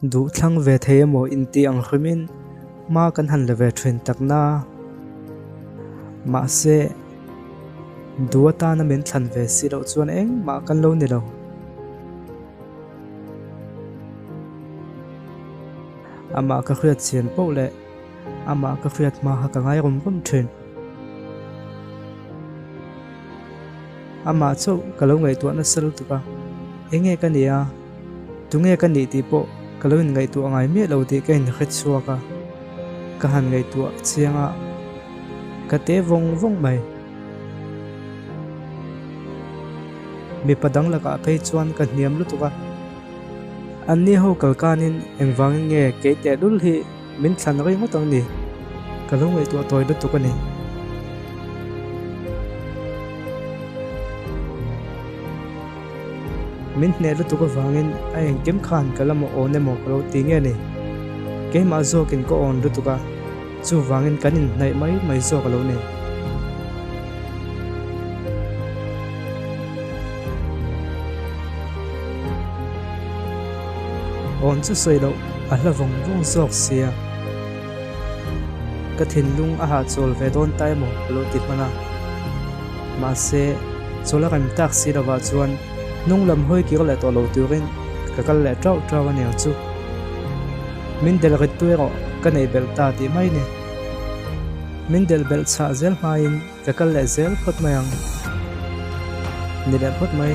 Duh thlang ve thei emaw intih ang hrimin hma kan han la ve thin tak na. Mahse, duh atana min thlan ve si loh chuan engmah kan lo ni lo. Amah ka hriat chian poh leh amah ka hriat hma kha ka ngai rum rum thin. Amah chauh ka lo ngaihtuah nasa lutuk a, enge ka nih a, tunge ka nih tih pawh ka lo inngaihtuah ngai miah lo tih ka inhre chhuak a, ka han ngaihtuah chiang a, ka te vawng vawng mai. Mipa dang lakah phei chuan ka hniam lutuk a, anni ho kal kanin engvangin nge kei tehlul hi Min thlan rei ngawt ang ni. Ka lo ngaihtuah tawi lutuk a ni. Min hneh lutuk avangin a engkim khan ka la maw awn emaw ka lo ti nge ni. Keimah zawkin ka awn lutuk a, chuvangin kan inhnaih mai mai zawk a lo ni. Awn chu sawi loh a hla vawng vawng zawk sia. Ka thinlung a hahchawl ve dawn ta emaw ka lo ti hman a. Mahse, chawl a rem tak si lovah chuan hnung lam hawi kir leh tawh lo turin ka kal leh tauh tauh a niang chu. Min delh rit tu erawh ka neih belh ta tih mai ni. Min delh belh chhah zel hmain ka kal leh zel phawt mai ang. Ni leh phawt mai.